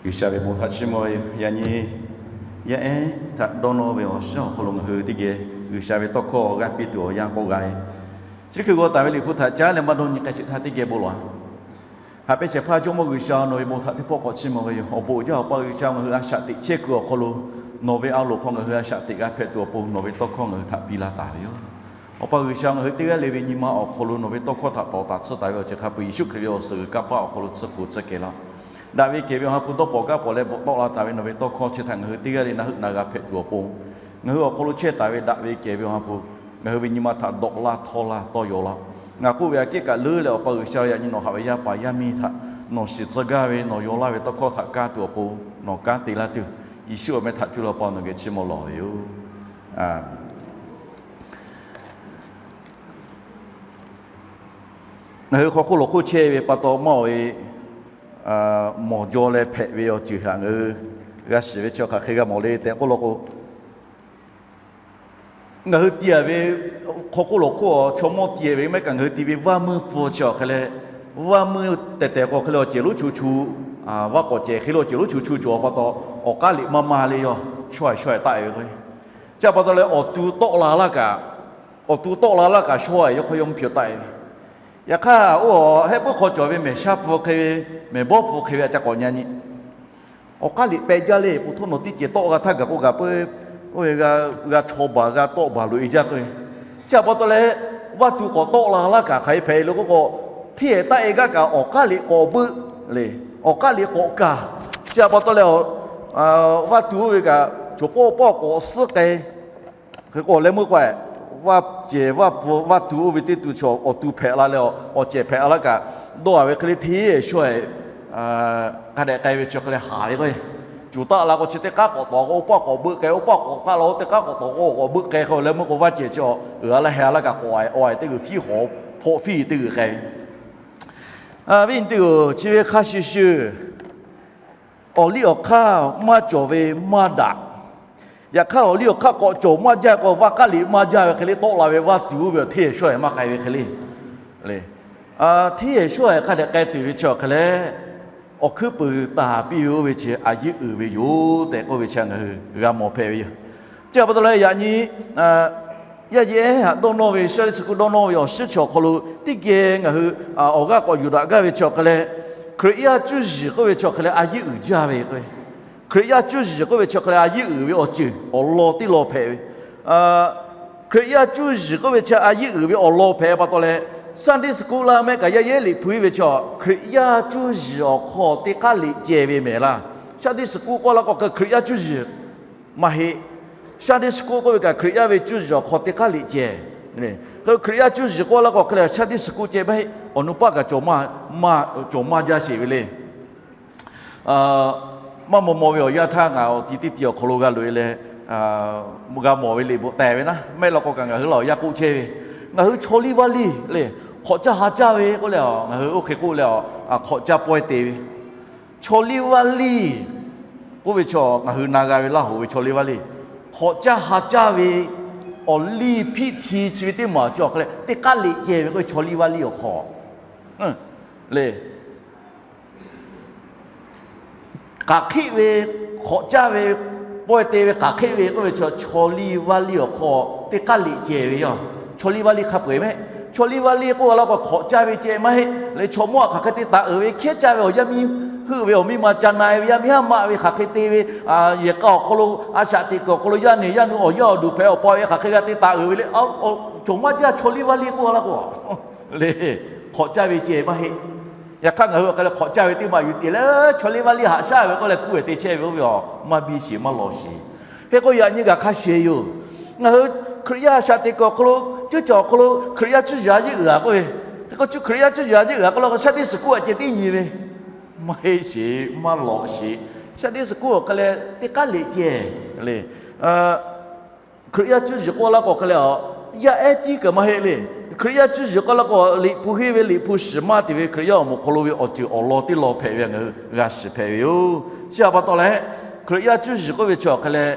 G'uiˬsha ve bon htaꞈ chiˇ mvuh ve yoˬ. Yaꞈ nyi yaˇ ehˉ htaꞈ dawˇ nawˇ ve awˬ shiˉ awˬ hk'aw lo ngaˬ hui teˇ geh G'uiˬsha ve tawˇ hkawˇ g'a piˇ tuˬ awˬ yanˇ k'oˆ g'a ve, chi hk'e g'aw taˍ ve Liꞈ hpu htaꞈ caˉ leh maˇ dawˇ nyi k'ai sheˍ htaˇ teˇ geh bon lawˬ-a. Haꞈ pehnˇ shehˍ hpaˇ Jawˇmawˇ G'uiˬsha, nawˬ ve bon htaꞈ teˇ pawˆ k'awꞈ chiˇ mvuh ve yoˬ. Awˬ bon uiˍ jaˇ Awˬ pa G'uiˬsha, ngaˬ hui a shaꞈ teꞈ chehˇ kuiˬ awˬ hk'aw lo nawˬ ve a loˍ hk'aw ngaˬ hui a shaꞈ teꞈ g'a hpehꞈ tuˬ awˬ pon nawˬ ve tawˇ hkawˇ ngaˬ hui htaꞈ piˇ laˇ taˍ ve yoˬ. Awˬ pa G'uiˬsha, ngaˬ hui teˇ g'aˇ le ve nyi ma awˬ hk'aw lo nawˬ ve tawˇ hkawˇ htaꞈ tawˍ taˍ tsuhˇ taˍ ve awˬ ceuˬ hk'a peu-eˬ Yeˍsuˆ Hkriꞈ ve awˬ suhˍ g'uiˬ kanˇ paˆ awˬ hk'aw lo tsuhˇ hpu tsuhˇ kehˬ laˇ. Daꞈ ve kehˬ ve Awˬ ha hpu dawˇ pawnˍ kaˇ pawnˍ leh bvuhꞈ tawˆ la taˍ ve nawˬ ve tawˇ hkawˇ chi htaꞈ ngaˬ hui teˇ g'aˇ le naˆ heuˆ na g'a hpehꞈ tuˬ awˬ pon, ngaˬ hui awˬ hk'aw lo chehˇ taˍ ve daꞈ ve kehˬ ve Awˬ ha hpu ngaˬ hui ve nyi ma htaꞈ dawꞈ laˇ htawˇ laˇ tawˇ yaw laˇ. Ngaˬ k'oˆ ve aꞈ kehˉ kaꞈ leuˉ leh, Awˬ pa G'uiˬsha, yaꞈ nyi nawˬ haꞈ ve yaˇ paˍ yaˇ miˇ htaꞈ nawˬ shiˍ tcuh gaˇ ve nawˬ yaw laˇ ve tawˇ hkawˇ htaꞈ kaˇ tuˬ awˬ pon nawˬ kanˉ te laˇ tuˬ, Yeˍsuˆ awˬ meh htaꞈ cuˇ leh Awˬ pa nawˬ geh chiˇ mvuh lawˬ ve yoˬ. Ngaˬ hui hk'aw hk'oˆ lo hk'oˆ chehˇ ve pa taw, mawˇ ve mawˬ jaw leh hpehꞈ ve awˬ ceuˬ htaꞈ ngaˬ hui g'a shiˍ ve chi hk'aˬ hk'e g'a mawˬ le tehꞈ k'oˆ law k'o, ngaˬ hui ti-a ve hk'aw hk'oˆ lo hk'oˆ chaw mawˇ ti-a ve maˇ heˆ kaꞈ, ngaˬ hui ti ve vaˇ meuˇ hpu chi awˬ hk'e leh, vaˇ meuˇ tehˬ tehˬ k'o hk'e leh awˬ cehˬ lonˉ chu chu, vaˇ k'awꞈ cehˬ hk'e leh awˬ cehˬ lonˉ chu chu cawˬ pa taw, awˬ k'aˉ liꞈ maˇ maˇ le yaˇ shawˉ-e shawˉ-e taˆ-e ve k'o, chi htaꞈ pa taw leh awˬ tu tawˆ la laˇ kaꞈ, awˬ tu tawˆ la laˇ kaꞈ shawˉ-e yawˇ hk'aˇ yawˇ mvuhˇ hpyew taˆ-e ve. Yaꞈ hk'aˇ, oˇ hehˆ puiˉ hk'aw cawˬ ve mehˬ shaˉ hpu hk'e ve, mehˬ bawˇ hpu hk'e ve a ca k'awꞈ nyi nyi, awˬ k'aˉ liꞈ peh jaˇ le, po htoˇ nawˬ teˇ cehˬ tawˆ g'a htaˇ gaˬ k'o gaˬ peuˬ, oˇ ve g'a chaw baˬ g'a tawˆ baˬ loꞈ-e jaˇ k'o, chi htaꞈ pa taw leh, vaˇ tu k'awꞈ tawˆ la laˇ kaꞈ hk'aˬ hk'e hpehꞈ le k'oˆ k'o, hteˇ-e taˆ-e gaˇ kaꞈ awˬ k'aˉ liꞈ k'awꞈ beuˆ le, awˬ k'aˉ liꞈ k'awꞈ kaˬ. Chi htaꞈ pa taw leh, vaˇ tu oˇ ve kaꞈ cawˬ pawˆ pawˆ k'awꞈ suhˉ k'ai hk'e k'o leh meuˇ k'o, vaˇ cehˬ vaˇ pfuh vaˇ tu oˇ ve teˇ tu chaw awˬ tu hpehꞈ la leh, awˬ cehˬ hpehꞈ la kaꞈ, dawˇ-a ve hk'e le hteˇ-e shawˉ-e hk'a dehꞈ k'ai ve chi hk'e leh haˍ ve k'o, cuˬ taˆ la k'o chi teˇ k'aˉ k'awꞈ tawˍ k'o oˇ paˆ k'awꞈ beuˆ k'ai, oˇ paˆ k'awꞈ taˆ la k'o teˇ k'aˉ k'awꞈ tawˍ k'o k'awꞈ beuˆ k'ai hk'e leh meuˇ k'o, vaˇ cehˬ chi awˬ uiˍ a laˇ heh a laˇ kaꞈ k'awꞈ-e, awˬ-e teˇ g'uiˬ fiˉ hawˍ hpawꞈ fiˉ teˇ g'uiˬ k'ai ve. Viˉ nyi teˇ g'uiˬ, chi ve hk'a shuˍ shuˍ, awˬ liˇ awˬ hk'aˇ maˇ cawˬ ve maˇ daꞈ. Yaꞈ hk'aˇ, awˬ liˇ awˬ hk'aˇ k'awꞈ cawˬ maˇ jaˇ k'o, vaˇ k'aˉ liꞈ maˇ jaˇ ve hk'e le tawˆ la ve vaˇ tu oˇ ve hteˇ-e shawˉ-e maˇ k'ai ve hk'e le, hteˇ-e shawˉ-e hk'a dehꞈ k'ai tuˬ ve chi awˬ hk'e leh, awˬ hkuiˉ puiˍ taˍ piˇ ve oˇ ve chi a yeˇ uiˍ ve yoˬ tehꞈ k'oˆ ve chi ngaˬ hui g'a mawˬ hpehꞈ ve yoˬ. Chi htaꞈ pa taw leh yaꞈ nyi yaˇ yeˇ ehˉ htaꞈ dawˇ nawˇ ve, Sunday school dawˇ nawˇ ve awˬ shiˉ chi awˬ hk'aw lo teˇ geh ngaˬ hui awˬ g'aˇ k'awꞈ yuˬ daꞈ gaˇ ve chi awˬ hk'e leh, Hkriꞈ yaˇ cuˇ yiˍ k'oˆ ve chi awˬ hk'e leh a yeˇ uiˍ jaˇ ve k'o, Hkriꞈ yaˇ cuˇ yiˍ k'oˆ ve chi awˬ hk'e leh a yeˇ uiˍ ve awˬ ceuˬ awˬ lawn teˇ lawn hpehꞈ ve. Hkriꞈ yaˇ cuˇ yiˍ k'oˆ ve chi a yeˇ uiˍ ve awˬ lawn hpehꞈ pa taw leh, Sunday school laˇ mehˆ kaꞈ yaˇ yeˇ ehˉ liꞈ hpu iˉ ve chi, Hkriꞈ yaˇ cuˇ yiˍ awˬ hk'aw teˇ k'aˉ liꞈ ceh ve mehˍ laˇ. Sunday school k'oˆ laˇ k'o hk'e Hkriꞈ yaˇ cuˇ yiˍ maˇ heˆ. Sunday school k'oˆ ve kaꞈ Hkriꞈ yaˇ ve cuˇ yiˍ awˬ hk'aw teˇ k'aˉ liꞈ ceh. Hk'e Hkriꞈ yaˇ cuˇ yiˍ k'oˆ laˇ k'o hk'e leh Sunday school ceh maˇ heˆ. Awˬ nu paˆ kaꞈ cawˬ maˇ jaˇ sheˍ ve le. Maˇ maw maw ve awˬ yanˇ htaˇ ngaˬ awˬ ti teˇ ti awˬ hk'aw lo g'a loꞈ-e leh, g'a mawˬ ve liꞈ bvuhꞈ tehˬ ve naˉ, mehˆ law k'o kaꞈ ngaˬ hui laˬ awˬ yanˇ k'oˆ chehˇ ve, ngaˬ hui chaw liˇ vaˇ liˇ le, hk'awꞈ caˇ ha caˇ ve k'oˆ leh ngaˬ hui oˇ hk'e k'oˆ leh, hk'awꞈ caˇ pawehˇ te ve, chaw liˇ vaˇ liˇ k'oˆ ve chi ngaˬ hui na g'a ve Laˇ hoꞈ ve chaw liˇ vaˇ liˇ, hk'awꞈ caˇ ha caˇ ve awˬ liˇ hpiˆ hti chi ve teˇ maˬ chi awˬ hk'e leh teˇ k'aˉ liꞈ ceh ve k'oˆ ve chaw liˇ vaˇ liˇ awˬ hk'aw le. K'aˬ hk'eˆ ve, hk'awꞈ caˇ ve, pawehˇ te ve k'aˬ hk'eˆ ve k'oˆ ve chi chaw liˇ vaˇ liˇ awˬ hk'aw teˇ k'aˉ liꞈ ceh ve yoˬ. Chaw liˇ vaˇ liˇ hk'a peu-eˬ mehˆ. Chaw liˇ vaˇ liˇ k'oˆ laˇ k'o hk'awꞈ caˇ ve ceh maˇ heˆ. Leh chaw mawˇ htaꞈ hk'aˬ hk'e te taˍ uiˍ ve, hkehˉ caˇ ve awˬ yaˇ miˇ heuˆ ve awˬ miˇ ma ca na-e ve yaˇ miˇ haˉ maˆ ve hk'aˬ hk'e te ve, yehˬ k'a awˬ hk'aw lo a shaꞈ teꞈ kuiˬ awˬ hk'aw lo yaˇ neˬ yaˇ nu awˬ yaˇ awˬ duˬ hpehꞈ awˬ pa ve hk'aˬ hk'e g'a te taˍ uiˍ ve le. Chaw maˇ jaˇ chaw liˇ vaˇ liˇ k'oˆ laˇ k'o le, hk'awꞈ caˇ ve ceh maˇ heˆ. Yaꞈ hk'aˇ ngaˬ hui awˬ hk'e leh hk'awꞈ caˇ ve teˇ maˬ yuˬ te leh chaw liˇ vaˇ liˇ haꞈ shaˉ ve k'oˆ leh kuˇ ve te chehˇ ve oˇ ve aˬ maˇ biˇ sheˍ maˇ lawˬ sheˍ. Hk'e k'o yaꞈ nyi gaˬ hk'a sheˍ yoˬ. Ngaˬ hui Hkriꞈ yaˇ a shaꞈ teꞈ kuiˬ awˬ hk'aw lo, cuˇ caˬ awˬ hk'aw lo Hkriꞈ yaˇ cuˇ yiˍ a yeˇ uiˍ a k'oˆ ve, hk'e k'o cuˇ Hkriꞈ yaˇ cuˇ yiˍ a yeˇ uiˍ a k'oˆ laˇ k'o Sunday school a ceh tiˉ nyi ve maˇ heˆ sheˍ maˇ lawˬ sheˍ. Sunday school awˬ hk'e leh teˇ k'aˉ liꞈ ceh le. Hkriꞈ yaˇ cuˇ yiˍ k'oˆ laˇ k'o hk'e leh, yaˇ ehˉ tiˉ kaꞈ maˇ heˆ le. Hkriꞈ yaˇ cuˇ yiˍ k'oˆ laˇ k'o liꞈ hpu henˇ ve liꞈ hpu shiˍ maˇ te ve Hkriꞈ yaˇ awˬ moˍ hk'aw lo ve awˬ ceuˬ awˬ lawn teˇ lawn hpehꞈ ve ngaˬ hui g'a shiˍ hpehꞈ ve yoˬ. Chi htaꞈ pa taw leh, Hkriꞈ yaˇ cuˇ yiˍ k'oˆ ve chi awˬ hk'e leh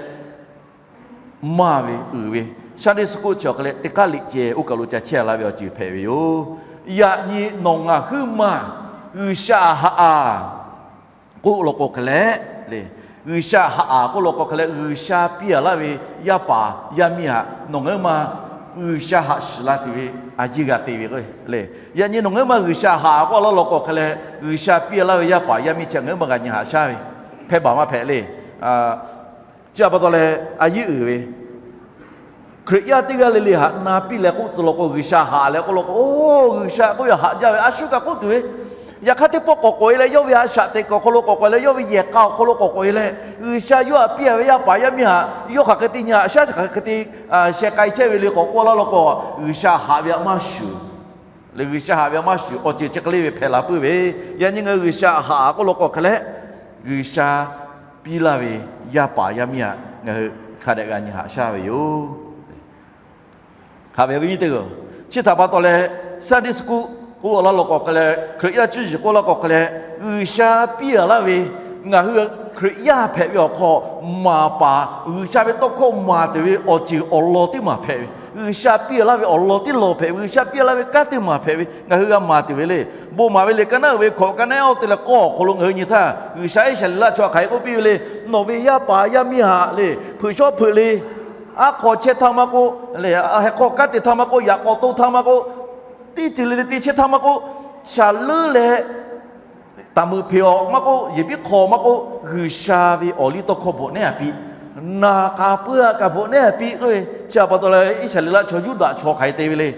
maˇ ve uiˍ ve, Sunday school chi awˬ hk'e leh teˇ k'aˉ liꞈ ceh oˇ kaˬ lo ca chehˇ a laˇ ve awˬ ceuˬ hpehꞈ ve yoˬ. Yaꞈ nyi nawˬ ngaˬ huiˉ maˬ G'uiˬsha haꞈ a k'oˆ law k'o hk'e leh le, G'uiˬsha haꞈ aˍ k'oˆ law k'o hk'e leh, G'uiˬsha piˇ a laˇ ve yaˇ paˍ yaˇ miˇ htaꞈ nawˬ ngaˬ hui ma G'uiˬsha haꞈ shiˍ la tuˬ ve a yeˇ g'a te ve k'o le. Yaꞈ nyi nawˬ ngaˬ hui ma G'uiˬsha haꞈ k'oˆ laˇ law k'o hk'e leh, G'uiˬsha piˇ a laˇ ve yaˇ paˍ yaˇ miˇ chi ngaˬ hui ma g'a nyi haꞈ shaˉ ve, hpehˇ baˬ maˇ hpehꞈ le. Chi pa taw leh a yeˇ uiˍ ve Hkriꞈ yaˇ teˇ g'aˇ le le htaꞈ na piˇ leh k'oˆ tcuh law k'o, G'uiˬsha haꞈ leh k'oˆ law k'o, Oˇ, G'uiˬsha k'oˆ ve haꞈ jaˇ ve a shu kaꞈ k'oˆ tuˬ ve. Yaꞈ hk'aˇ teˇ pawˆ k'awꞈ k'oꞈ e leh yawˇ ve a shaꞈ teꞈ kuiˬ awˬ hk'aw lo k'awꞈ k'oꞈ e leh, yawˇ ve yehˬ k'a awˬ hk'aw lo k'awꞈ k'oꞈ e leh, G'uiˬsha yawˇ htaꞈ piˇ a ve yaˇ paˍ yaˇ miˇ htaꞈ yawˇ hk'aˬ hk'e te nyi haꞈ shaˉ, hk'aˬ hk'e te sheh k'ai chehˇ ve le k'awꞈ k'oˆ laˇ law k'o, G'uiˬsha haꞈ ve htaꞈ maˇ shuˍ le, G'uiˬsha haꞈ ve htaꞈ maˇ shuˍ awˬ ceuˬ chi hk'e le ve hpehꞈ la puiˉ ve. Yaꞈ nyi ngaˬ hui G'uiˬsha haꞈ k'oˆ law k'o hk'e leh, G'uiˬsha piˇ laˇ ve yaˇ paˍ yaˇ miˇ htaꞈ ngaˬ hui hk'a dehꞈ g'a nyi haꞈ shaˉ ve yoˬ. Haꞈ ve awˬ viˉ nyi teˇ g'aˇ, chi htaꞈ pa taw leh Sunday school k'oˆ laˇ law k'o hk'e leh, Hkriꞈ yaˇ cuˇ yiˍ k'oˆ laˇ k'o hk'e leh, G'uiˬsha piˇ a laˇ ve, ngaˬ hui Hkriꞈ yaˇ hpehꞈ ve awˬ hk'aw maˍ paˍ G'uiˬsha ve tawˇ hkawˇ maˍ tuˬ ve awˬ ceuˬ awˬ lawn teˇ maˬ hpehꞈ ve, G'uiˬsha piˇ a laˇ ve awˬ lawn teˇ lawn hpehꞈ ve, G'uiˬsha piˇ a laˇ ve kanˉ teˇ maˬ hpehꞈ ve ngaˬ hui g'a maˍ tuˬ ve le. Bon maˍ ve le, ka naˉ uiˍ ve hkawꞈ ka naˉ awˇ te leh k'awˇ awˬ hk'aw lo ngaˬ hui nyi htaˇ, G'uiˬsha Iˉsaˍreˍlaˆ chaw hk'aˬ hk'e k'oˆ piˇ ve le, Nawˬ ve yaˇ paˍ yaˇ miˇ htaꞈ le, hpeuꞈ shawˉ hpeuꞈ le, aˉ hk'aw chehˇ htaˇ maˇ k'oˆ le, heh hk'aw kanˉ te htaˇ maˇ k'oˆ, yaꞈ k'aw to htaˇ maˇ k'oˆ, teˇ ceuˬ le le te chehˇ htaˇ maˇ k'oˆ, shaˍ leuˉ leh taˍ meuꞈ hpeꞈ awˬ maˇ k'oˆ, yeˬ biˉ hk'aw maˇ k'oˆ, G'uiˬsha ve awˬ liˇ tawˇ hkawˇ bvuhꞈ nehˉ a piˇ, naˬ k'aˍ pui a kaꞈ bvuhꞈ nehˉ a piˇ k'oˆ ve. Chi pa taw leh Iˉsaˍreˍlaˆ chaw Yuˇdaꞈ chaw hk'aˬ hk'e te ve le.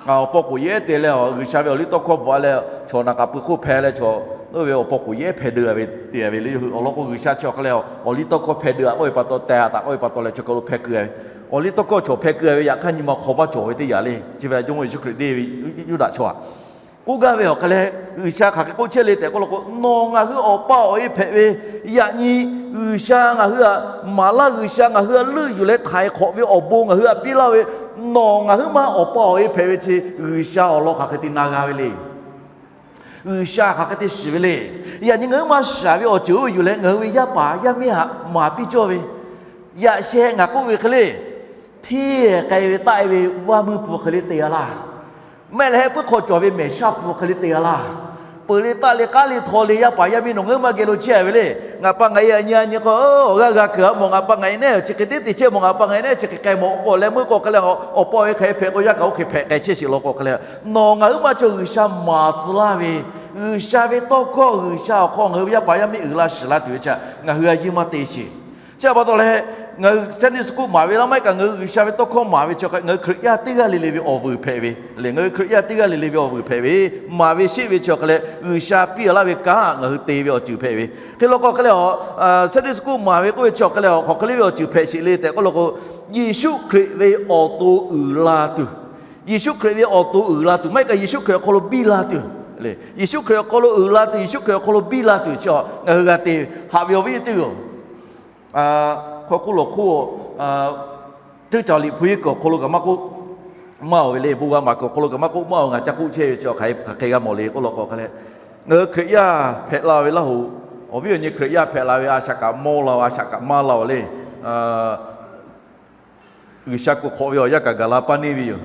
Awˬ paw k'oˍ yehˉ te leh G'uiˬsha ve awˬ liˇ tawˇ hkawˇ bvuhꞈ a leh, chaw naˬ k'aˍ pui hk'oˆ hpeh leh chaw, oˇ ve awˬ paw k'oˍ yehˉ hpeh deu a ve te a ve le. Awˬ lawn k'o, G'uiˬsha chi awˬ hk'e leh awˬ liˇ tawˇ hkawˇ hpeh deu a k'oˆ ve pa taw, teh a taꞈ k'oˆ ve pa taw leh chaw hk'aˬ lo hpeh keu a ve, awˬ liˇ tawˇ hkawˇ chaw hpeh keu a ve, yaꞈ hk'aˇ nyi ma hk'aw maˇ cawˬ ve teˇ yanˇ le. Chi ve Jawˇmawˇ Yeˍsuˆ Hkriꞈ deˇ ve Yuˇdaꞈ chaw a k'oˆ gaˇ ve awˬ hk'e leh, G'uiˬsha hk'aˬ hk'e k'oˆ chehˇ le tehꞈ k'oˆ law k'o, Nawˬ ngaˬ hui awˬ pa awˬ e hpehꞈ ve, yaꞈ nyi G'uiˬsha ngaˬ hui htaꞈ maˍ laˇ, G'uiˬsha ngaˬ hui htaꞈ leuˆ yuˬ leh htaiˍ hk'awꞈ ve awˬ bon ngaˬ hui htaꞈ piˇ laˇ ve, nawˬ ngaˬ hui ma awˬ pa awˬ e hpehꞈ ve chi G'uiˬsha awˬ lawn hk'aˬ hk'e te na g'a ve le. G'uiˬsha hk'aˬ hk'e te shiˍ ve le. Yaꞈ nyi ngaˬ hui ma shiˍ ve awˬ ceuˬ oˇ ve yuˬ leh ngaˬ hui ve yaˇ paˍ yaˇ miˇ htaꞈ maˍ piˇ cawˇ ve, yaꞈ sheh ngaˬ k'oˆ ve hk'e le, hteˇ k'ai ve taˆ e ve vaˇ meuˇ pun hk'e le te a laˇ. Mehˆ leh hehˆ puiˉ hk'aw cawˬ ve mehˬ shaˉ pun hk'e le te a laˇ. Peuˬ le taˆ le k'aˉ le htaw le yaˇ paˍ yaˇ miˇ nawˬ ngaˬ hui ma geh lo chehˇ a ve le. Ngaˬ pa ngaˬ e a nyi a nyi k'o, awˬ g'aˇ g'a kuiˬ a mawˬ, ngaˬ pa ngaˬ e nehˉ chi hk'e teˇ te chehˇ mawˬ, ngaˬ pa ngaˬ e nehˉ chi hk'e k'ai mawˬ k'o leh meuˇ k'o hk'e leh, awˬ pa awˬ e hk'aˬ hk'e hpehꞈ k'o yaˇ kaꞈ oˇ hk'e hpehꞈ k'ai chehˇ sheˍ law k'o hk'e leh, nawˬ ngaˬ hui ma chaw G'uiˬsha maˍ tcuh laˇ ve, G'uiˬsha ve tawˇ hkawˇ G'uiˬsha awˬ hk'aw ngaˬ hui ve yaˇ paˍ yaˇ miˇ uiˍ la shiˍ la tuˬ ve chi ngaˬ hui a yeˇ maˇ te sheˍ. Chi pa taw leh, ngaˬ hui Sunday school maˍ ve laˇ maˇ heˆ kaꞈ ngaˬ hui G'uiˬsha ve tawˇ hkawˇ maˍ ve chi hk'e ngaˬ hui Hkriꞈ yaˇ teˇ g'aˇ le le ve awˬ vuiˬ hpehꞈ ve le. Ngaˬ hui Hkriꞈ yaˇ teˇ g'aˇ le le ve awˬ vuiˬ hpehꞈ ve, maˍ ve sheˆ ve chi hk'e leh G'uiˬsha piˇ a laˇ ve kanˉ ngaˬ hui te ve awˬ ceuˬ hpehꞈ ve. Hk'e law k'o hk'e leh a, Sunday school maˍ ve k'oˆ ve chi hk'e leh a hk'aˬ hk'e le ve awˬ ceuˬ hpehꞈ sheˍ le tehꞈ k'oˆ law k'o, Yeˍsuˆ Hkriꞈ ve awˬ to uiˍ la tuˬ, Yeˍsuˆ Hkriꞈ ve awˬ to uiˍ la tuˬ maˇ heˆ kaꞈ Yeˍsuˆ Hkriꞈ awˬ hk'aw lo biˇ la tuˬ, Yeˍsuˆ Hkriꞈ awˬ hk'aw lo uiˍ la tuˬ, Yeˍsuˆ Hkriꞈ awˬ hk'aw lo biˇ la tuˬ chi ngaˬ hui g'a te ve. Haꞈ ve awˬ viˉ nyi teˇ g'aˇ, hk'aw hk'oˆ lawˬ hk'oˆ teˇ caˬ liꞈ hpu hiˉ kuiˬ awˬ hk'aw lo kaꞈ maˇ k'oˆ maˇ oˬ ve le, bon g'a maˍ kuiˬ awˬ hk'aw lo kaꞈ maˇ k'oˆ maˇ oˬ, ngaˬ ca k'oˆ chehˇ ve chi hk'aˬ hk'e g'a mawˬ le k'oˆ law k'o hk'e leh, ngaˬ hui Hkriꞈ yaˇ hpehꞈ la ve laˇ hoꞈ, awˬ viˉ awˬ nyi Hkriꞈ yaˇ hpehꞈ la ve a shaꞈ kaꞈ mawˇ la, a shaꞈ kaꞈ maˇ la oˬ le. G'uiˬsha kuˬ hk'awꞈ ve awˬ yanˇ kaꞈ gaˬ la paˇ neˇ ve yoˬ.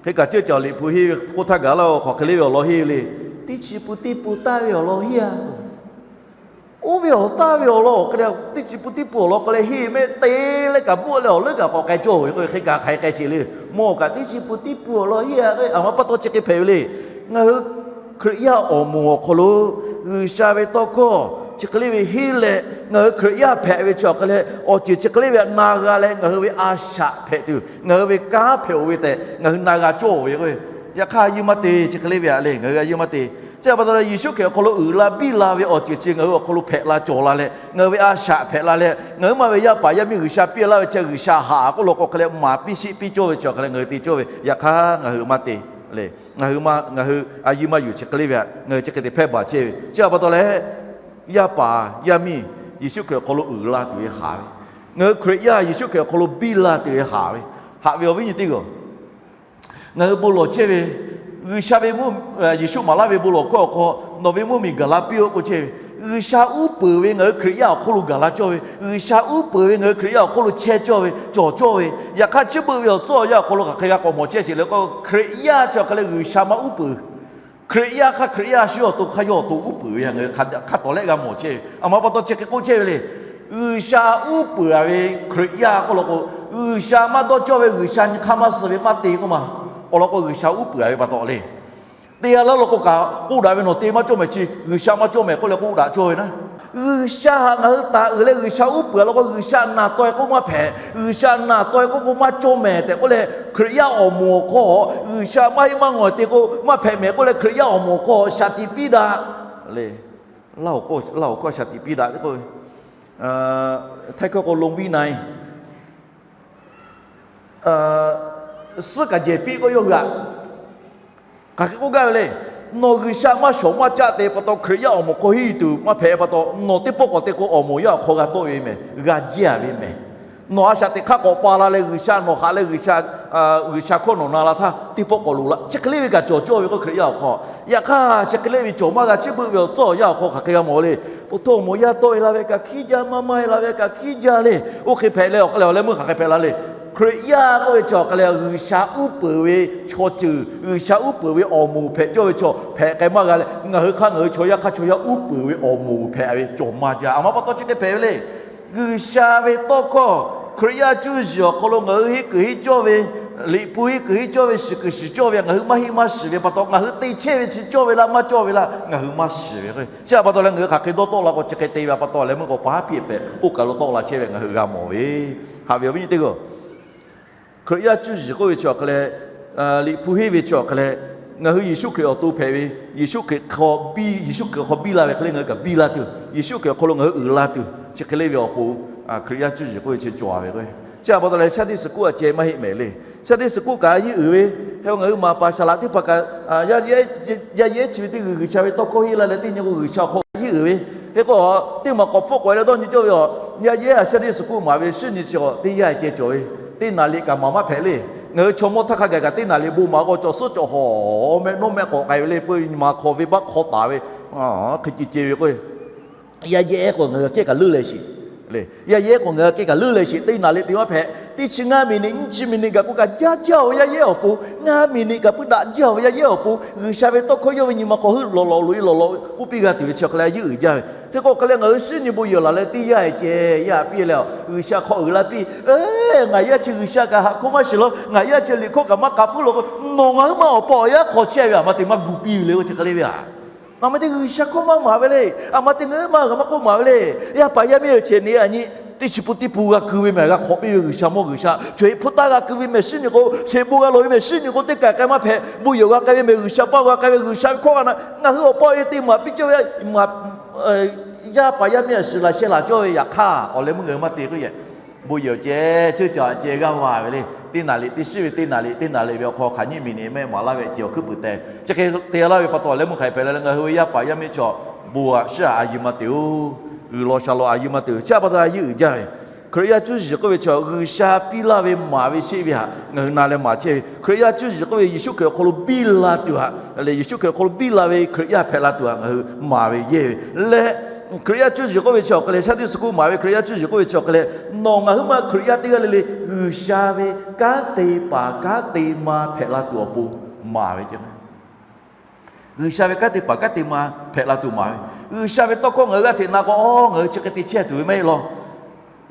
Hk'e kaꞈ ceuˇ caˬ liꞈ hpu hiˉ ve k'oˆ htaˇ gaˬ laˇ oˬ, hk'aˬ hk'e le ve awˬ lawn henˇ ve le. Teˇ chi pun teˇ pun taˇ ve awˬ lawn henˇ a. Oˇ ve awˬ taˇ ve awˬ lawn awˬ hk'e leh teˇ chi pun teˇ pun awˬ lawn hk'e leh henˇ mehˆ te leh kaꞈ bvuhˆ leh awˬ leuˉ kaꞈ k'awꞈ k'ai cawˇ ve k'o, hk'e kaꞈ hk'aˬ hk'e k'ai sheˍ le. Mawˇ kaꞈ teˇ chi pun teˇ pun awˬ lawn henˇ a, a ma pa taw chi hk'e hpehꞈ ve le. Ngaˬ hui Hkriꞈ yaˇ awˬ moˍ awˬ hk'aw lo G'uiˬsha ve tawˇ hkawˇ chi hk'e le ve henˇ leh, ngaˬ hui Hkriꞈ yaˇ hpehꞈ ve chi awˬ hk'e leh awˬ ceuˬ chi hk'e le ve htaꞈ na g'a leh ngaˬ hui ve a shaꞈ hpehꞈ tuˬ, ngaˬ hui ve kanˉ hpehꞈ oˬ ve tehꞈ ngaˬ hui na g'a cawˇ ve k'o, yaꞈ hk'aˇ a yeˇ maˇ te chi hk'e le ve htaꞈ le, ngaˬ hui a yeˇ maˇ te. Chi pa taw leh Yeˍsuˆ Hkriꞈ awˬ hk'aw lo uiˍ la biˇ la ve awˬ ceuˬ chi ngaˬ hui awˬ hk'aw lo hpehꞈ la cawˬ la leh, ngaˬ hui ve a shaꞈ hpehꞈ la leh, ngaˬ hui ma ve yaˇ paˍ yaˇ miˇ G'uiˬsha piˇ laˇ ve chi G'uiˬsha haꞈ k'oˆ law k'o hk'e leh maˍ piˇ sheˆ piˇ cawˇ ve chi awˬ hk'e leh ngaˬ hui te cawˇ ve, yaꞈ hk'aˇ ngaˬ hui maˇ te le. Ngaˬ hui maˇ, ngaˬ hui a yeˇ maˇ yuˬ chi hk'e le ve htaꞈ ngaˬ hui chi hk'e te hpehˇ baˬ chehˇ ve. Chi pa taw leh, yaˇ paˍ yaˇ miˇ Yeˍsuˆ Hkriꞈ awˬ hk'aw lo uiˍ la tuˬ ve haꞈ ve, ngaˬ hui Hkriꞈ yaˇ Yeˍsuˆ Hkriꞈ awˬ hk'aw lo biˇ la tuˬ ve haꞈ ve, haꞈ ve awˬ viˉ nyi teˇ g'aˇ, ngaˬ hui bon lawˬ chehˇ ve, G'uiˬsha ve mvuhˇ, Yeˍsuˆ maˍ laˇ ve bon lawˬ hkawˇ awˬ hk'aw nawˬ ve mvuhˇmiˬ gaˬ la piˇ-oˆ k'oˆ chehˇ ve, G'uiˬsha uˉ peunˍ ve ngaˬ hui Hkriꞈ yaˇ awˬ hk'oˆ lo gaˬ la cawˇ ve, G'uiˬsha uˉ peunˍ ve ngaˬ hui Hkriꞈ yaˇ awˬ hk'oˆ lo chehˇ cawˇ ve cawˬ cawˇ ve, yaꞈ hk'aˇ chi beuꞈ ve awˬ tcuhˉ awˬ yanˇ awˬ hk'aw lo hk'aˬ hk'e g'a k'awꞈ mawˬ chehˇ sheˍ le k'o, Hkriꞈ yaˇ chi awˬ hk'e leh G'uiˬsha maˇ uˉ peunˍ Hkriꞈ yaˇ hk'aˇ Hkriꞈ yaˇ shu awˬ to hk'aˇ yawˇ awˬ to uˉ peunˍ ve htaꞈ ngaˬ hui hk'a tawˍ lehˆ g'a mawˬ chehˇ ve. A ma pa taw chi hk'e k'oˆ chehˇ ve le. G'uiˬsha uˉ peunˍ ve Hkriꞈ yaˇ k'oˆ law k'o, G'uiˬsha maˇ dawˇ cawˇ ve, G'uiˬsha nyi hk'aˇ maˇ suh ve maˇ te k'oˆ ma. Awˬ lawn k'o G'uiˬsha uˉ peunˍ ve pa taw le. Te a laˇ law k'o kaꞈ k'oˆ daꞈ ve, nawˬ te maˇ cawˇ mehˍ chi G'uiˬsha maˇ cawˇ mehˍ k'oˆ leh k'oˆ daꞈ cawˇ ve naˉ. G'uiˬsha htaꞈ ngaˬ hui taˍ uiˍ leh G'uiˬsha uˉ peunˍ law k'o, G'uiˬsha naˬ taw e k'oˆ maˇ hpehꞈ, G'uiˬsha naˬ taw e k'oˆ k'o maˇ cawˇ mehˍ tehꞈ k'oˆ leh, Hkriꞈ yaˇ awˬ moˍ awˬ hk'aw G'uiˬsha maˇ heˆ maˇ ngawˬ te k'o maˇ hpehꞈ mehˍ k'oˆ leh, Hkriꞈ yaˇ awˬ moˍ awˬ hk'aw shaˍ tiꞈ piˇ daꞈ le. Laˇ awˬ hkawˇ shaˍ tiꞈ piˇ daꞈ tehꞈ k'oˆ ve, htaiˇ hkawˇ k'o ลงวินัย suhˉ kaꞈ jehˬ piˇ k'oˆ yawˇ hui aꞈ. Hk'aˬ hk'e k'oˆ gaˇ ve le. Nawˬ G'uiˬsha maˇ shawˍ maˇ caˆ te pa taw, Hkriꞈ yaˇ awˬ moˍ hk'aw henˇ tuˬ maˇ hpehꞈ pa taw, nawˬ teˇ pawˆ k'awꞈ te k'o, awˬ moˍ yaˇ awˬ hk'aw g'a tawˆ ve mehˍ, g'a jiˇ a ve mehˍ. Nawˬ a shaꞈ teꞈ hk'aˇ k'awꞈ pa la leh, G'uiˬsha nawˬ haꞈ leh G'uiˬsha hkawˇ nawˬ na la htaˇ teˇ pawˆ k'awꞈ loꞈ la. Chi hk'e le ve kaꞈ cawˬ cawˇ ve k'o, Hkriꞈ yaˇ awˬ hk'aw. Yaꞈ hk'aˇ chi hk'e le ve cawˬ maˇ g'a. Chi beuꞈ ve awˬ tcuhˉ awˬ yanˇ awˬ hk'aw hk'aˬ hk'e g'a mawˬ le. Pon htoˇ awˬ moˍ yaˇ tawˆ e la ve kaꞈ hkiˉ jaˇ, maˇ maˇ e la ve kaꞈ hkiˉ jaˇ le. Oˇ hk'e hpehꞈ leh awˬ hk'aw leh awˬ leh meuˇ hk'aˬ hk'e hpehꞈ la le. Hkriꞈ yaˇ k'oˆ ve chaw hk'aˬ hk'e le, G'uiˬsha uˉ peunˍ ve chaw ceuˬ, G'uiˬsha uˉ peunˍ ve awˬ moˍ hpehꞈ cawˇ ve chaw hpehꞈ k'ai maˇ g'a leh, ngaˬ hui hk'aˇ ngaˬ hui chaw yaˇ hk'aˇ chaw yaˇ uˉ peunˍ ve awˬ moˍ hpehꞈ ve cawˬ maˇ jaˇ. A ma pa taw chi hk'e hpehꞈ ve le. G'uiˬsha ve tawˇ hkawˇ Hkriꞈ yaˇ cuˇ yiˍ awˬ hk'aw lo ngaˬ hui henˇ kuiˬ henˇ cawˇ ve, Liꞈ hpu henˇ kuiˬ henˇ cawˇ ve, shiˍ kuiˬ shiˍ cawˇ ve ngaˬ hui maˇ heˆ maˇ shiˍ ve pa taw, ngaˬ hui te chehˇ ve chi cawˇ ve laˇ maˇ cawˇ ve laˇ ngaˬ hui maˇ shiˍ ve. Chi a pa taw leh ngaˬ hui hk'aˬ hk'e dawˇ tawˆ la k'o, chi hk'e te ve pa taw leh meuˇ k'o, pa haˉ hpiˇ hpehꞈ oˇ kaˬ lo tawˆ la chehˇ ve ngaˬ hui g'a mawˬ ve. Haꞈ ve awˬ viˉ nyi teˇ g'aˇ, Hkriꞈ yaˇ cuˇ yiˍ k'oˆ ve chi awˬ hk'aˬ leh, Liꞈ hpu henˇ ve chi awˬ hk'aˬ leh, ngaˬ hui Yeˍsuˆ Hkriꞈ awˬ to hpehꞈ ve, Yeˍsuˆ Hkriꞈ hk'aw biˇ, Yeˍsuˆ Hkriꞈ hk'aw biˇ la ve hk'e le ngaˬ hui kaꞈ biˇ la tuˬ, Yeˍsuˆ Hkriꞈ awˬ hk'aw lo ngaˬ hui uiˍ la tuˬ, chi hk'e le ve awˬ pon, Hkriꞈ yaˇ cuˇ yiˍ k'oˆ ve chi cawˬ a ve k'o. Chi a pa taw leh Sunday school a ceh maˇ heˆ mehˍ le. Sunday school kaꞈ a yiˇ uiˍ ve, hk'e ngaˬ hui maˍ paˍ saˍ laꞈ teˇ hpaˍ kaꞈ, yaˇ yehˉ chi ve teˇ g'uiˬ G'uiˬsha ve tawˇ hkawˇ henˇ la leh teˇ nyi k'o G'uiˬsha awˬ hk'aw a yiˇ uiˍ ve, hk'e k'o teˇ maˬ k'awꞈ hpfuhˆ k'awꞈ e leh dawˇ nyi cawˇ ve a, yaˇ yehˉ a Sunday school maˍ ve shiˉ nyi chi k'o teˇ yanˇ ceh cawˬ ve, teˇ naˍ liꞈ kaꞈ maˍ maˇ hpehꞈ le. Ngaˬ hui chaw mawˇ htaˇ hk'a gaˬ kaꞈ teˇ naˍ liꞈ bon maˍ k'o cawˬ suhˉ cawˬ hawˍ meh nawˉ meh k'awꞈ k'ai ve le. Peuˬ nyi ma hk'aw venˇbaˆ hk'aw taˍ ve, hk'e ceh ceh ve k'o, yaˇ yehˉ k'o ngaˬ hui kehˉ kaꞈ leuˉ leh sheˍ le. Yaˇ yehˉ k'o ngaˬ hui kehˉ kaꞈ leuˉ leh sheˍ, teˇ naˍ liꞈ te maˇ hpehꞈ. Teˇ chi ngaˇ miˬ niꞈ nyiˇ chi miˬ niꞈ kaꞈ k'oˆ kaꞈ jaˇ jaˇ-oˬ ve yaˇ yehˉ awˬ pon, ngaˇ miˬ niꞈ kaꞈ puiˉ daꞈ jaˇ-oˬ ve yaˇ yehˉ awˬ pon, G'uiˬsha ve tawˇ hkawˇ yawˇ ve nyi ma hk'aw heuˆ lawˬ lawˬ loꞈ e lawˬ lawˬ k'oˆ piˇ g'a tuˬ ve chi hk'e le a yiˇ uiˍ jaˇ ve. Hk'e k'o hk'e leh ngaˬ hui shiˉ nyi bon yehˬ laˬ leh teˇ yanˇ ceh yaˇ piˇ leh, G'uiˬsha hk'aw uiˍ la piˇ. Ngaˬ yaˇ chi G'uiˬsha kaꞈ haꞈ hkawˇ maˇ shiˍ law, ngaˬ yaˇ chi liꞈ hkawˇ kaꞈ maˇ k'a puiˉ law k'o, nawˬ ngaˬ hui maˇ awˬ pa awˬ yaˇ hk'aw chehˇ ve a ma te maˇ gu piˇ ve le. Oˇ chi hk'e le ve a, a ma te G'uiˬsha hkawˇ maˇ maˍ ve le. A ma te ngaˬ hui maˇ g'a maˇ k'oˆ maˍ ve le. Yaˇ paˍ yaˇ miˇ awˬ chehˇ neˇ a nyi, teˇ chi pun teˇ pun g'a ku ve mehˬ, g'a hk'awꞈ piˇ ve G'uiˬsha mawˇ G'uiˬsha, chaw eꞈ hpu taˇ g'a ku ve mehˬ, shiˉ nyi k'o, sheˍ bon g'a lawˬ ve mehˬ, shiˉ nyi k'o teˇ kaˬ k'ai maˇ hpehꞈ, bon yehˬ g'a k'ai ve mehˬ, G'uiˬsha paˇ g'a k'ai ve G'uiˬsha ve hkawˇ g'a na, ngaˬ hui awˬ pa awˬ e te maˍ piˇ cawˇ ve, yaˇ paˍ yaˇ miˇ a shiˍ laˬ sheh laˬ cawˇ ve yaꞈ hk'aˇ, awˬ leh meuˇ ngaˬ hui maˇ te k'oˆ yehˬ. Bon yehˬ ceh, ceuˇ caˬ ceh g'aˇ va ve le. Teˇ naˍ riꞈ teˇ shiˉ ve teˇ naˍ riꞈ, teˇ naˍ riꞈ ve awˬ hk'aw hk'aˬ nyiˇ miˬ niꞈ mehˆ maˍ laˇ ve ceh awˬ hkuiˉ puiˍ tehꞈ, chi hk'e te laˇ ve pa taw leh meuˇ hk'aˬ hk'e hpehꞈ la leh ngaˬ hui ve yaˇ paˍ yaˇ miˇ chaw bon aꞈ shiˉ aꞈ a yuˬ ma te-oˬ. G'uiˬ law sha law a yuˬ ma te-oˬ. Chi a pa taw a yiˇ uiˍ jaˇ ve, Hkriꞈ yaˇ cuˇ yiˍ k'oˆ ve chaw G'uiˬsha piˇ laˇ ve maˍ ve sheˆ ve htaꞈ ngaˬ hui na leh maˍ chehˇ ve. Hkriꞈ yaˇ cuˇ yiˍ k'oˆ ve Yeˍsuˆ Hkriꞈ awˬ hk'aw lo biˇ la tuˬ htaꞈ leh, Yeˍsuˆ Hkriꞈ awˬ hk'aw lo biˇ la ve Hkriꞈ yaˇ hpehꞈ la tuˬ htaꞈ ngaˬ hui maˍ ve yehˇ ve leh, Hkriꞈ yaˇ cuˇ yiˍ k'oˆ ve chi awˬ hk'e leh, Sunday school maˍ ve Hkriꞈ yaˇ cuˇ yiˍ k'oˆ ve chi awˬ hk'e leh, nawˬ ngaˬ hui ma Hkriꞈ yaˇ teˇ g'aˇ le le G'uiˬsha ve kanˉ te paˍ kanˉ te ma hpehꞈ la tuˬ awˬ pon maˍ ve ce. G'uiˬsha ve kanˉ te paˍ kanˉ te ma hpehꞈ la tuˬ maˍ ve. G'uiˬsha ve tawˇ hkawˇ ngaˬ hui g'aˇ hteꞈ na k'o, ngaˬ hui chi hk'e te chehˇ tuˬ ve maˇ heˆ law.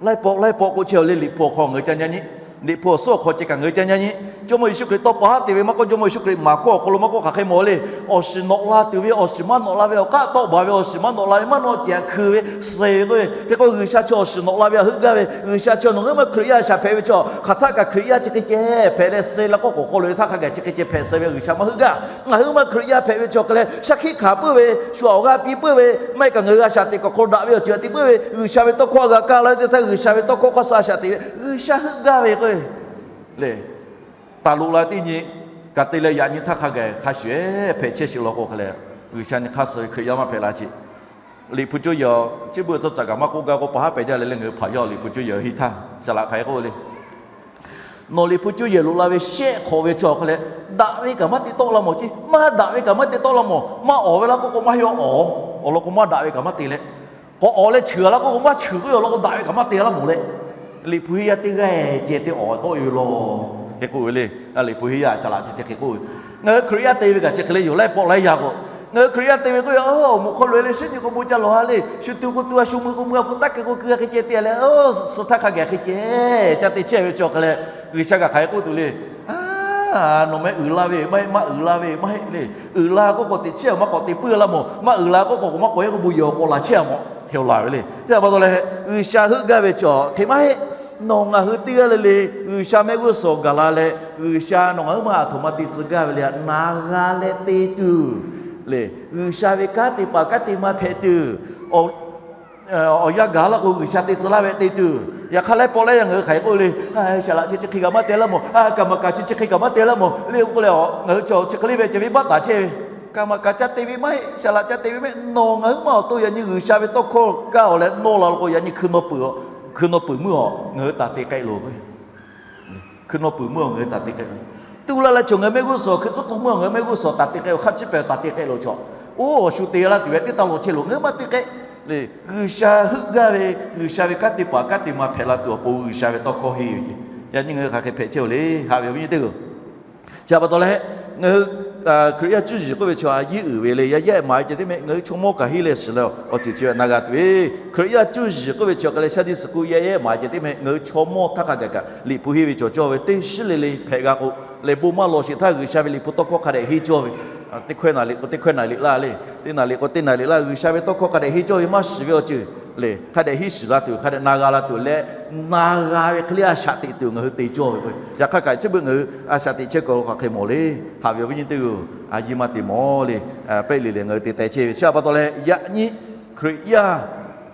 Laiˉ pawˆ laiˉ pawˆ k'oˆ chehˇ-oˬ le, Liꞈ hpu awˬ hk'aw ngaˬ hui ca nyi nyi. Liꞈ hpu awˬ suhˉ awˬ hk'aw ceh kaꞈ ngaˬ hui ca nyi nyi. Jawˇmawˇ Yeˍsuˆ Hkriꞈ tawˇ pa haˉ te ve maˇ k'oˆ, Jawˇmawˇ Yeˍsuˆ Hkriꞈ maˍ hkawˇ awˬ hk'aw lo maˇ k'oˆ, hk'aˬ hk'e mawˬ le. Awˬ shiˍ nawꞈ la tuˬ ve, awˬ shiˍ maˇ nawꞈ la ve, awˬ k'aˆ tawˆ baˬ ve, awˬ shiˍ maˇ nawꞈ la ve, maˇ nawꞈ ceh hkui ve suh k'oˆ ve. Hk'e k'o G'uiˬsha chaw awˬ shiˍ nawꞈ la ve htaꞈ heuˆ gaˇ ve, G'uiˬsha chaw nawˬ ngaˬ hui ma Hkriꞈ yaˇ shaˍ hpehꞈ ve chaw hk'aˬ htaˆ kaꞈ Hkriꞈ yaˇ chi hk'e ceh hpehꞈ leh suh la k'oˆ k'awꞈ hk'aw lo ve htaˇ hk'a gaˬ chi hk'e ceh hpehꞈ suh ve G'uiˬsha maˇ heuˆ gaˇ. Ngaˬ hui ma Hkriꞈ yaˇ hpehꞈ ve chaw hk'e leh shaˉ hkiˆ hkanˍ puiˉ ve, shu awˬ g'aˇ piˇ puiˉ ve, maˇ heˆ kaꞈ ngaˬ hui a shaꞈ teꞈ k'awꞈ hk'aw daꞈ ve awˬ ceuˬ htaꞈ te puiˉ ve, G'uiˬsha ve tawˇ hkawˇ g'a kaˇ la ve teˇ htaˇ G'uiˬsha ve tawˇ hkawˇ hk'aˇ suh a shaꞈ teꞈ ve G'uiˬsha heuˆ gaˇ ve k'o le. Taˍ loꞈ la teˇ nyi kaꞈ te leh yaꞈ nyi htaˇ hk'a gaˬ hk'a shuˍ ehˉ hpehꞈ chehˇ sheˍ law k'o hk'a leh, G'uiˬsha nyi hk'aˇ suh ve Hkriꞈ yaˇ maˇ hpehꞈ la sheˍ. Liꞈ hpu cuˇ yehˬ chi beuꞈ tcuh tcaꞈ kaꞈ maˇ k'oˆ gaˇ k'o, pa haˉ pehˍ jaˇ leh leh ngaˬ hui hpaˍ yaˇ Liꞈ hpu cuˇ yehˬ henˇ htaˇ shaˍ laꞈ hk'aˬ hk'e k'oˆ le. Nawˬ Liꞈ hpu cuˇ yehˬ loꞈ la ve shehˆ hk'awꞈ ve chaw hk'a leh, daꞈ ve kaꞈ maˇ te tawˆ la mawˬ ce, maˇ daꞈ ve kaꞈ maˇ te tawˆ la mawˬ. Maˇ awˍ ve laˇ k'oˆ k'o maˇ heˆ awˬ, awˬ lawn k'o maˇ daꞈ ve kaꞈ maˇ te leh, k'awꞈ awˍ leh cheuˬ laˇ k'oˆ k'o maˇ cheuˬ k'oˆ ve awˬ lawn k'o daꞈ ve kaꞈ maˇ te laˇ mawˬ leh, Liꞈ hpu henˇ yaˇ teˇ g'aˇ ceh te awˍ tawˆ e ve law. Hk'e k'oˆ ve le. Liꞈ hpu henˇ yaˇ shaˍ laꞈ chi ceh hk'e k'oˆ ve Ngaˬ hui Hkriꞈ yaˇ te ve kaꞈ chi hk'e le yoˬ leh pawˆ laiˉ yaˇ k'o, ngaˬ hui Hkriꞈ yaˇ te ve k'oˆ ve, awˬ moˍ hk'aw loꞈ e le, shiˉ nyi k'o bon ca lawˬ ha le, shu tuˬ k'o tuˬ a, shu mui k'o mui a, hpu taˇ hk'e k'o keu a hk'e ceh te leh, suh htaˇ hk'a gaˬ hk'e ceh ca te chehˇ ve chi awˬ hk'e leh, G'uiˬsha kaꞈ hk'aˬ hk'e k'oˆ tuˬ le. Nawˬ meh uiˍ la ve maˇ heˆ, maˇ uiˍ la ve maˇ heˆ le. Uiˍ la k'oˆ k'o teꞈ chiˉ maˇ k'awꞈ te puiˉ laˇ mawˬ, maˇ uiˍ la k'oˆ k'o maˇ k'awꞈ e k'o bon yehˬ awˬ k'awꞈ laˬ chehˇ a mawˬ hk'e laˬ ve le. Chi pa taw leh G'uiˬsha heuˆ gaˇ ve chi hk'e maˇ heˆ. Nawˬ ngaˬ hui teˇ g'aˇ le le G'uiˬsha mehˆ g'uˇ suhˍ gaˬ la leh, G'uiˬsha nawˬ ngaˬ hui maˇ aˬ htoꞈ ma te tcuh gaˇ ve le, na g'a leh te tuˬ le. G'uiˬsha ve kanˉ te paˍ kanˉ te ma hpehꞈ tuˬ, awˬ yanˇ gaˬ laˇ k'o G'uiˬsha te tcuh laˇ ve te tuˬ. Yaꞈ hk'aˇ leh pawˆ laiˉ yaˇ ngaˬ hui hk'aˬ hk'e k'oˆ le, shaˍ laꞈ chi chi hk'e kaꞈ maˇ te laˇ mawˬ, kaˍ maˍ kaꞈ chi chi hk'e kaꞈ maˇ te laˇ mawˬ le k'oˆ leh, ngaˬ hui chi chi hk'e le ve ceh ve baˆ taˍ chehˇ ve. Kaˍ maˍ kaꞈ ca te ve maˇ heˆ, shaˍ laꞈ ca te ve maˇ heˆ. Nawˬ ngaˬ hui maˇ awˬ to yaꞈ nyi G'uiˬsha ve tawˇ hkawˇ kaˇ awˬ leh nawˇ la k'o, yaꞈ nyi hkui nawˇ peuˬ, hkui nawˇ peuˬ meuˇ awˬ ngaˬ hui taˍ te k'ai loˬ. Hkui nawˇ peuˬ meuˇ awˬ ngaˬ hui taˍ te k'ai loˬ. Tu la leh chaw ngaˬ hui mehˆ g'uˇ suhˍ hkui tcuhˉ k'oˆ meuˇ awˬ ngaˬ hui mehˆ g'uˇ suhˍ taˍ te k'ai loˬ. Hk'a chiˇ pehˍ taˍ te k'ai loˬ chaw. Oˇ awˬ shu te laˇ tuˬ ve teˇ taˇ law chehˇ loˬ, ngaˬ hui maˇ te k'ai le. G'uiˬsha heuˆ gaˇ ve, G'uiˬsha ve kanˉ te paˍ kanˉ te ma hpehꞈ la tuˬ awˬ pon G'uiˬsha ve tawˇ hkawˇ henˇ ve ce. Yaꞈ nyi ngaˬ hui hk'aˬ hk'e hpehꞈ chehˇ oˬ le, haꞈ ve awˬ viˉ nyi teˇ hpaˍ-oˬ. Chi pa taw leh, ngaˬ hui Hkriꞈ yaˇ cuˇ yiˍ k'oˆ ve chaw a yiˇ uiˍ ve le, yaˇ yaˇ maˍ ceh teˇ mehˆ, ngaˬ hui chaw mawˇ kaꞈ henˇ leh shiˍ leh awˬ ceuˬ chi ve na g'a tuˬ ve. Hkriꞈ yaˇ cuˇ yiˍ k'oˆ ve chi awˬ hk'e leh Sunday school yaˇ yaˇ maˍ ceh teˇ mehˆ, ngaˬ hui chaw mawˇ htaˇ hk'a gaˬ kaꞈ Liꞈ hpu henˇ ve cawˬ cawˇ ve teˇ shiˉ le le hpehꞈ g'a k'o, lehˬ bon maˇ lawˬ sheˍ htaˇ G'uiˬsha ve Liꞈ hpu tawˇ hkawˇ hk'a dehꞈ henˇ cawˇ ve. Teˇ hkawehˇ naˍ liꞈ k'o teˇ hkawehˇ naˍ liꞈ laˇ le, teˇ naˍ liꞈ k'o teˇ naˍ liꞈ laˇ, G'uiˬsha ve tawˇ hkawˇ hk'a dehꞈ henˇ cawˇ ve maˇ shiˍ ve awˬ ceuˬ le, hk'a dehꞈ henˇ shiˍ la tuˬ, hk'a dehꞈ na g'a la tuˬ leh, na g'a ve hk'e le a shaꞈ teꞈ tuˬ ngaˬ hui te cawˇ ve k'o, yaꞈ hk'aˇ kaꞈ chi beuꞈ ngaˬ hui a shaꞈ teꞈ chehˇ kuiˬ lo hk'aˬ hk'e mawˬ le, haꞈ ve awˬ viˉ nyi teˇ hpaˍ-oˬ, a yiˇ maˇ te mawˬ le. Pehˆ le lehˬ ngaˬ hui te teh chehˇ ve chi pa taw leh, yaꞈ nyi Hkriꞈ yaˇ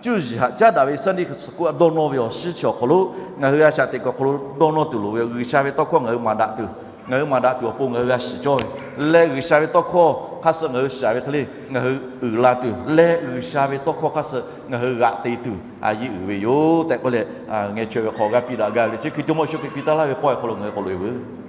cuˇ yiˍ haꞈ caˉ daꞈ ve Sunday school a dawˇ nawˇ ve awˬ shiˉ chi awˬ hk'aw lo, ngaˬ hui a shaꞈ teꞈ kuiˬ awˬ hk'aw lo dawˇ nawˇ tuˬ loˍ ve G'uiˬsha ve tawˇ hkawˇ ngaˬ hui maˍ daꞈ tuˬ, ngaˬ hui maˍ daꞈ tuˬ awˬ pon ngaˬ hui g'a shiˍ cawˇ ve leh, G'uiˬsha ve tawˇ hkawˇ hk'aˇ suh ngaˬ hui shiˍ ve hk'e le ngaˬ hui uiˍ la tuˬ leh, G'uiˬsha ve tawˇ hkawˇ hk'aˇ suh ngaˬ hui g'aꞈ te tuˬ a yiˇ uiˍ ve yoˬ tehꞈ k'oˆ leh, ngeh chaweh ve hk'aw g'a piˇ daꞈ gaˇ ve le. Chi hkui Jawˇmawˇ Yeˍsuˆ Hkriꞈ piˇ taˍ laˇ ve pawehˇ hk'aw lo ngaˬ hui k'awꞈ loꞈ e veuˬ.